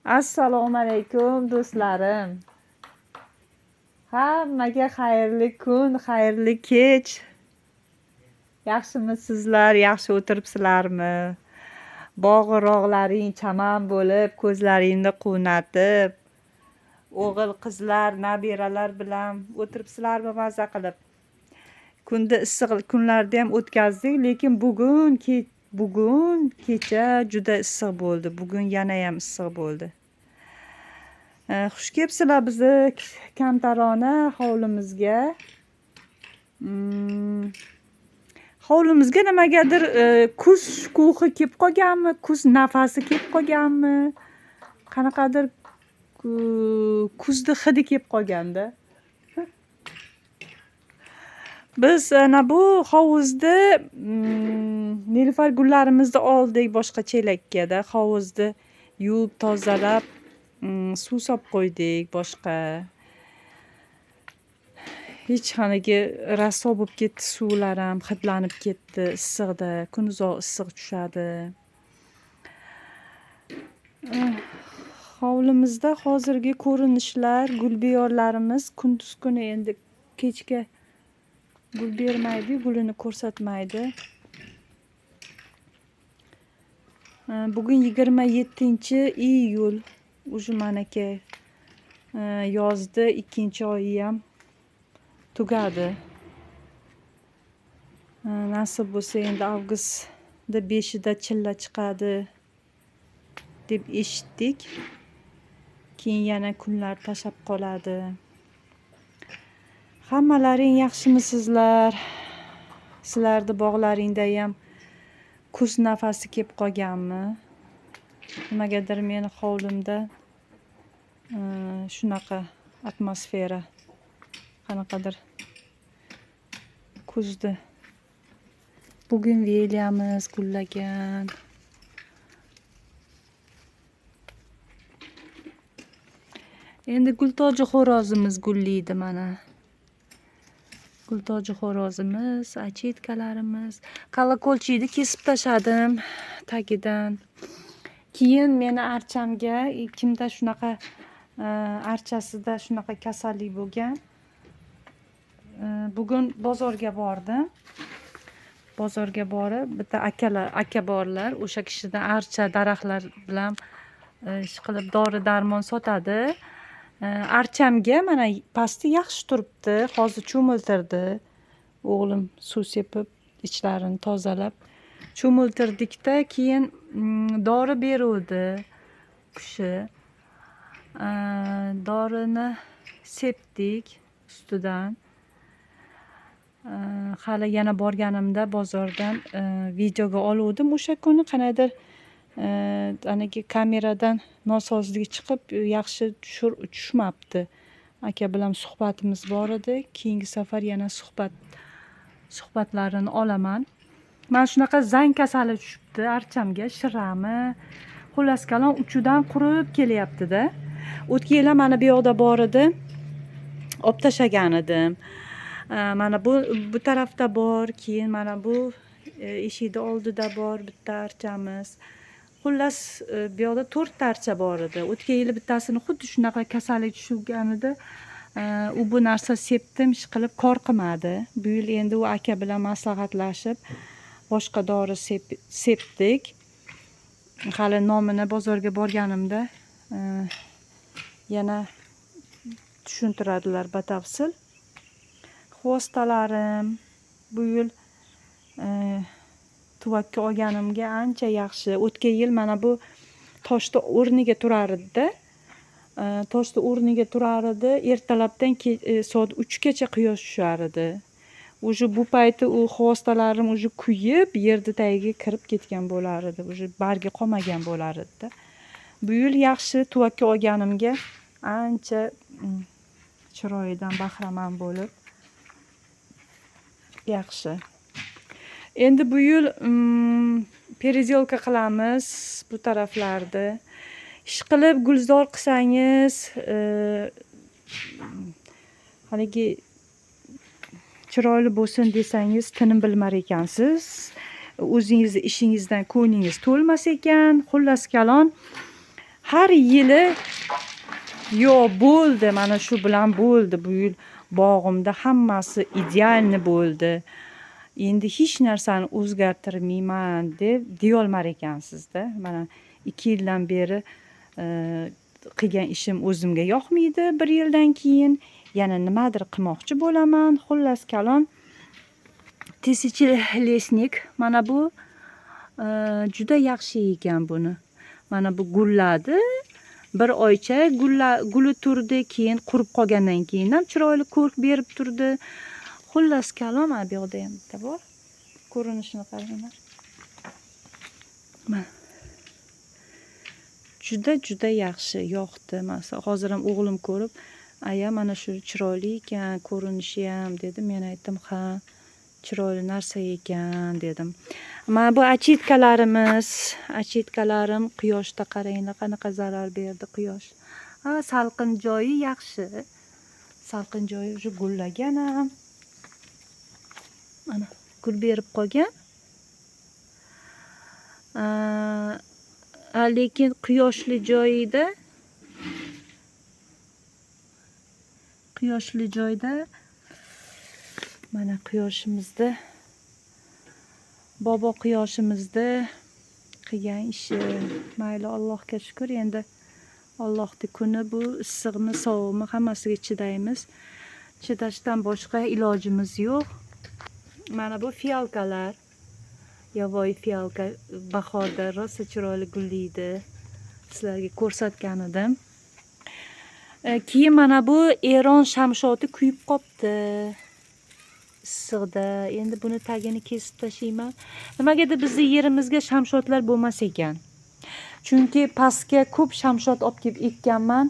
Assalomu alaykum do'stlarim. Hammaga xayrli kun, xayrli kech. Yaxshimisizlar, yaxshi o'tiribsizlarmi? Bog'i rog'laring chaman bo'lib, ko'zlaringni quvnatib, o'g'il qizlar, nabiralar bilan o'tiribsizlarmi maza qilib? Kunda issiq kunlarda ham o'tkazdik, lekin bugun kecha juda issiq bo'ldi. Bugun yana ham issiq bo'ldi. Xush kelibsizlar bizni kamtarona hovlimizga. Hovlimizga nimagadir kuz shukuhi kelib qolganmi, kuz nafasi kelib qolganmi, qanaqadir kuzni hidi kelib qolganda. Biz ana bu hovuzda nilufar gullarimizni oldik boshqa chelakkada. Hovuzni yuvib, tozalab, suv solib qo'ydik boshqa. Hech haligi rasvo bo'lib ketdi suvlar ham, hidlanib ketdi issiqda, kunuzoq issiq tushadi. Hovlimizda hozirgi ko'rinishlar, gulbiyorlarimiz kunduz kuni endi kechga gul bermaydi, gulini ko'rsatmaydi. Bugun 27-iyul, уже manaka yozda 2-oyi ham tugadi. Nasib bo'lsa endi avgustda 5-ida chilla chiqadi deb eshitdik. Keyin yana kunlar tashlab qoladi. Hammalaring yaxshimisizlar? Sizlarni bog'laringda ham kuz nafasi kelib qolganmi? Nimagadir meni hovlimda shunaqa atmosfera, qanaqadir kuzni. Bugun veliyamiz gullagan. Endi gultoji xo'rozimiz gullaydi mana. Gultoji xo'rozimiz, achetkalarimiz, kolokolchikni kesib tashladim tagidan. Keyin meni archamga kimda shunaqa archasida shunaqa kasallik bo'lgan. Bugun bozorga bordim. Bozorga borib bitta aka borlar, o'sha kishidan archa daraxtlar bilan ish qilib dori darmon sotadi. Archamga mana pasti yaxshi turibdi. Hozir cho'miltirdi. O'g'lim suv sepib, ichlarini tozalab cho'miltirdikda, keyin dori beruvdi kishi. Dorini sepdik ustidan. Hali yana borganimda bozordan videoga oluvdim o'sha kuni qanaydir anagi kameradan nosozlik chiqib yaxshi tushmabdi. Aka bilan suhbatimiz bor edi. Keyingi safar yana suhbatlarini olaman. Mana shunaqa zang kasali tushibdi archamga, shirami. Xullas kalom uchidan qurib kelyapti-da. O'tgan yil ham mana bu yoqda bor edi. Olib tashlagan edim. Mana bu tarafda bor, keyin mana bu eshikni oldida bor bitta archamiz. Xullas, bu yoqda 4 ta archa bor edi. O'tgan yili bittasini xuddi shunaqa kasallik tushganida u bu narsa sepdim, ish qilib kor qilmadi. Bu yil endi u aka bilan maslahatlashib boshqa dori sepdik. Hali nomini bozorga borganimda yana tushuntiradilar batafsil. Xvostalarim bu yil tuvakka olganimga ancha yaxshi. O'tgan yil mana bu toshni o'rniga turar edi-da. Toshni o'rniga turar edi. Ertalabdan soat 3 gacha quyosh tushar edi. Уже bu payti u xvostalarim уже kuyib, yerni tagiga kirib ketgan bo'lar edi. Уже bargi qolmagan bo'lar edi-da. Bu yil yaxshi tuvakka olganimga ancha chiroyidan bahramand bo'lib yaxshi. Endi bu yil peredelka qilamiz bu taraflarda. Ish qilib gulzor qilsangiz, haligi chiroyli bo'lsin desangiz tinim bilmar ekansiz. O'zingizni ishingizdan ko'nglingiz to'lmas ekan. Xullas kalon Har yili yo'q bo'ldi, mana shu bilan bo'ldi, bu yil bog'imda hammasi идеальный bo'ldi, endi hech narsani o'zgartirmayman deb deyolmar ekansizda. Mana 2 yildan beri qilgan ishim o'zimga yoqmaydi, bir yildan keyin yana nimadir qilmoqchi bo'laman. Xullas kalom, тысячелистник mana bu juda yaxshi ekan buni. Mana bu gulladi. Bir oycha guli turdi, keyin qurib qolgandan keyin ham chiroyli ko'rk berib turdi. Xullas kalom, mana bu yoqda ham bitta bor. Ko'rinishini qaranglar. Mana. Juda juda yaxshi yoqdi. Masalan, hozir ham o'g'lim ko'rib, aya mana shu chiroyli ekan, ko'rinishi ham dedi. Men aytdim, ha, chiroyli narsa ekan dedim. Mana bu очитка larimiz, очитка larim quyoshda qaranglar qanaqa zarar berdi quyosh. Ha, salqin joyi yaxshi. Salqin joyi уже gullagan ham. Mana gul berib qolgan. Lekin quyoshli joyda mana quyoshimizda, bobo quyoshimizda qilgan ishi. Mayli, Allohga shukr, endi Allohning kuni bu, issiqmi, sovuqmi hammasiga chidaymiz. Chidashdan boshqa ilojimiz yo'q. Mana bu фиалка lar. Yovvoyi фиалка bahorda rosa chiroyli gullaydi. Sizlarga ko'rsatgan edim. Keyin mana bu Eron shamshoti kuyib qopti. Issiqda. Endi buni tagini kesib tashlayman. Nimagadir bizni yerimizga shamshotlar bo'lmas ekan. Chunki pastga ko'p shamshot olib kelib ekkanman.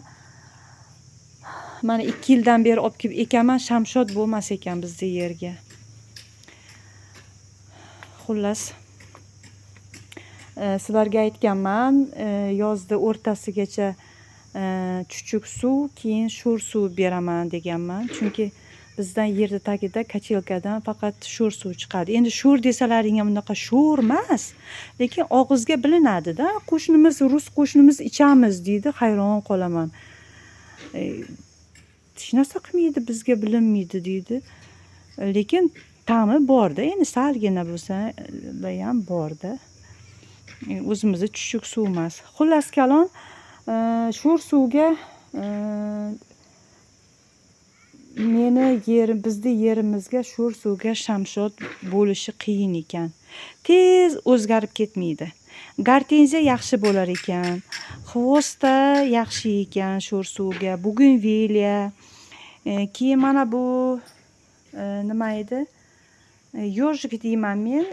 Mana 2 yildan beri olib kelib ekaman, shamshot bo'lmas ekan bizni yerga. Xullas, sizlarga aytganman, yozda o'rtasigacha chuchuk suv, keyin sho'r suv beraman deganman. Chunki bizdan yerni tagida качелка dan faqat sho'r suv chiqadi. Endi sho'r desalaring ham unaqa sho'r emas, lekin og'izga bilinadi-da. Qo'shnimiz, rus qo'shnimiz ichamiz deydi, hayron qolaman. Hech narsa qilmaydi, bizga bilinmaydi deydi. Lekin ta'mi borda, endi salgina bo'lsa ham borda. O'zimizda chuchuk suv emas. Xullas kalom, sho'r suvga meni yerim, bizni yerimizga sho'r suvga shamshod bo'lishi qiyin ekan. Tez o'zgarib ketmaydi. Gortenziya yaxshi bo'lar ekan. Xvosta yaxshi ekan sho'r suvga. Bugenviliya. Keyin mana bu nima edi? Ёжик deyman men.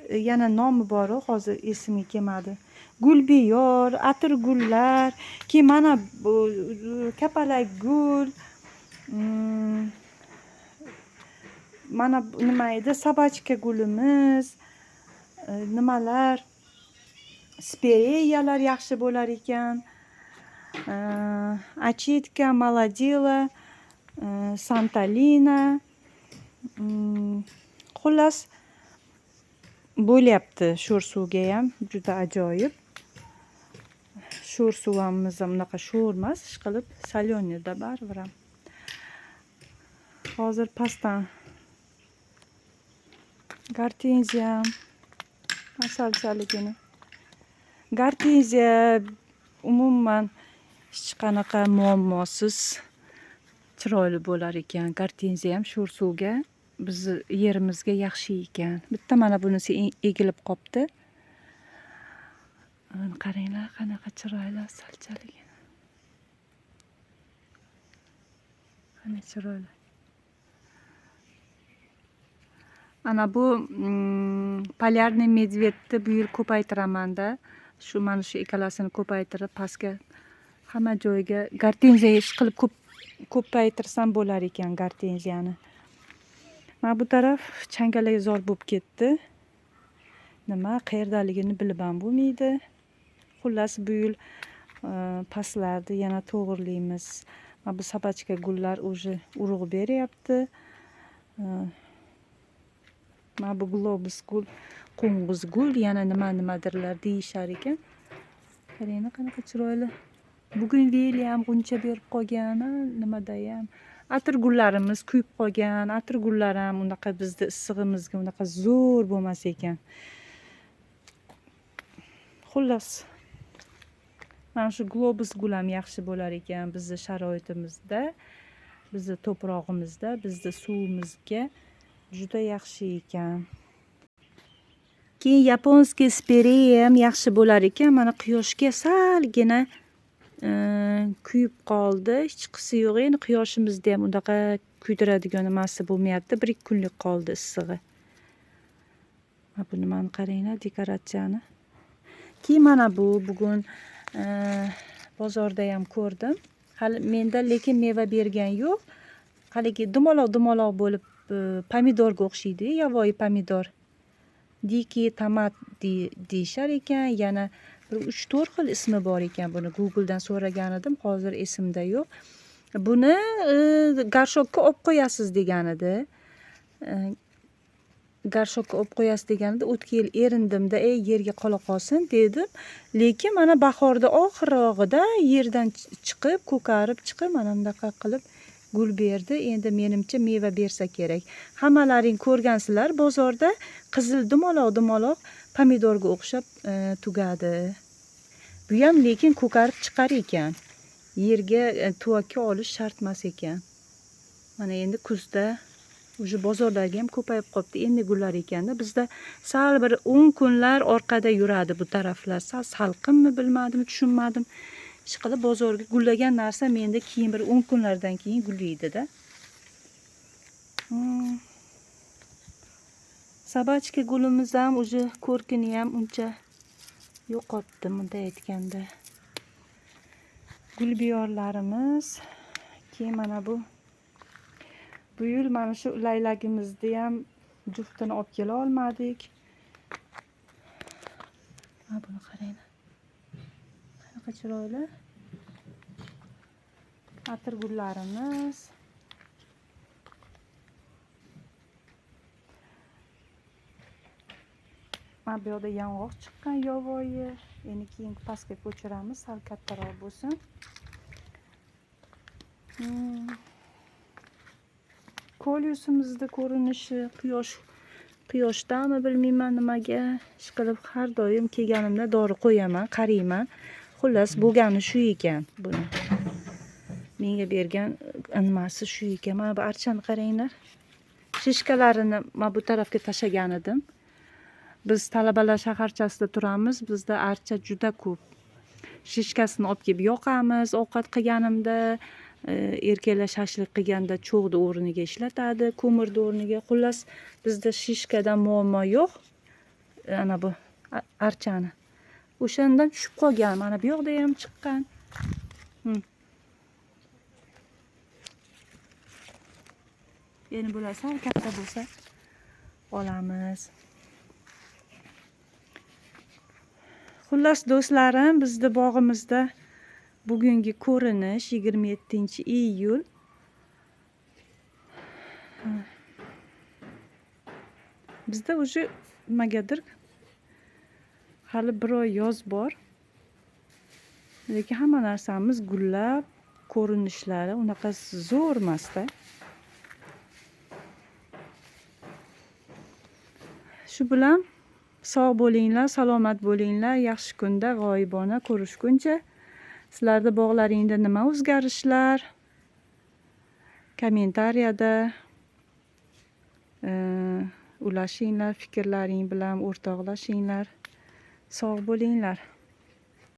Yana nomi bor, hozir esimga kelmadi. Gulbiyor, atirgullar, keyin mana bu kapalak gul, mana nima edi? Собачка gulimiz, nimalar, spireyalar yaxshi bo'lar ekan. Очитка, молодила, santalina. Xullas bo'lyapti sho'r suvga ham juda ajoyib. Sho'r suvimiz ham unaqa sho'r emas, ishqilib соленый da baribir ham. Hozir pastdan gortenziya asalchaligini. Gortenziya umuman hech qanaqa muammosiz chiroyli bo'lar ekan. Gortenziya ham sho'r suvga bizni yerimizga yaxshi ekan. Bitta mana bunisi egilib qopti. Qaranglar qanaqa chiroyli asalchaligini. Qana chiroyli. Ana bu полярный медведь ni bu yil ko'paytiramanda. Shu mana shu ikkalasini ko'paytirib pastga hamma joyga gortenziya ish qilib ko'paytirsam bo'lar ekan gortenziyani. Mana bu taraf changalakzor bo'lib ketdi. Nima qayerdaligini bilib ham bo'lmaydi. Xullas bu yil pastlarni yana to'g'irlaymiz. Mana bu собачка gullar уже urug' beryapti. Mana bu globus gul, qo'ng'iz gul, yana nima nimadirlar deyishar ekan. Qaranglar, qanaqa chiroyli. Bugun Veli ham g'uncha berib qolgan, nimada ham. Atir gullarimiz kuyib qolgan. Atir gullar ham unaqa bizni issig'imizga unaqa zo'r bo'lmas ekan. Xullas, mana shu globus gul ham yaxshi bo'lar ekan bizni sharoitimizda, bizni to'prog'imizda, bizni suvimizga juda yaxshi ekan. Keyin yaponskiy spireya ham yaxshi bo'lar ekan. Mana quyoshga salgina kuyib qoldi. Hechqisi yo'q. Endi quyoshimizda ham unaqa kuydiradigan nimasi bo'lmayapti. 1-2 kunlik qoldi issig'i. Mana bu nimani qaranglar, dekoratsiyani. Keyin mana bu bugun bozorda ham ko'rdim. Hali menda lekin meva bergan yo'q. Haligi dumaloq-dumaloq bo'lib pomidorga o'xshaydi, yovvoyi pomidor. Diki tomat deyishar ekan, yana bir 3-4 xil ismi bor ekan buni. Google'dan so'ragan edim, hozir esimda yo'q. Buni garshokka olib qo'yasiz degan edi. Garshokka olib qo'yasiz deganida o'tgan yil erindimda, ey yerga qola qolsin dedim. Lekin mana bahorda oxirrog'ida yerdan chiqib, ko'karib chiqib, mana bunaqa qilib gul berdi. Endi menimcha meva bersa kerak. Hammalaring ko'rgansizlar, bozorda qizil dumaloq-dumaloq pomidorga o'xshab tugadi. Bu ham lekin ko'karib chiqar ekan. Yerga tuvakka olish shart emas ekan. Mana endi kuzda уже bozorlarga ham ko'payib qolibdi. Endi gullar ekanda. Bizda sal bir 10 kunlar orqada yuradi bu taraflar. Sal salqinmi bilmadim, tushunmadim. Ishqilib bozorga gullagan narsa menda keyin bir 10 kunlardan keyin gullaydi-da. Sabachka gulimiz ham уже ko'rkini ham uncha yo'qotdi, bunday aytganda. Gulbiyorlarimiz, keyin mana bu yil mana shu laylagimizni ham juftini olib kela olmadik. Mana buni qaranglar. Qanaqa chiroyli. Atir gullarimiz. Mana bu yoqda yong'oq chiqqan yovvoyi. Endi keyin pastga ko'chiramiz, sal kattaroq bo'lsin. Kolyusimizni ko'rinishi quyoshdami bilmayman nimaga. Ishqilib har doim kelganimda dori qo'yaman, qarayman. Xullas bo'lgani shu ekan buni. Menga bergan nimasi shu ekan. Mana bu archani qaranglar. Shishkalarini mana bu tarafga tashagan edim. Biz talabalar shaharchasida turamiz. Bizda archa juda ko'p. Shishkasini olib kelib yoqamiz ovqat qilganimda. Erkaklar shashlik qilganda cho'g'ni o'rniga ishlatadi, ko'mirni o'rniga. Xullas, bizda shishkadan muammo yo'q. Ana bu archani. O'shandan tushib qolgan. Mana bu yoqda ham chiqqan. Endi bular sal katta bo'lsa olamiz. Xullas do'stlarim, bizni bog'imizda bugungi ko'rinish 27-iyul. Bizda уже nimagadir hali bir oy yoz bor. Lekin hamma narsamiz gullab, ko'rinishlari unaqa zo'r emas-da. Shu bilan sog' bo'linglar, salomat bo'linglar. Yaxshi kunda g'oyibona ko'rishguncha. Sizlarda bog'laringda nima o'zgarishlar? Kommentariyada ulashinglar, fikrlaring bilan o'rtoqlashinglar. Sog' bo'linglar.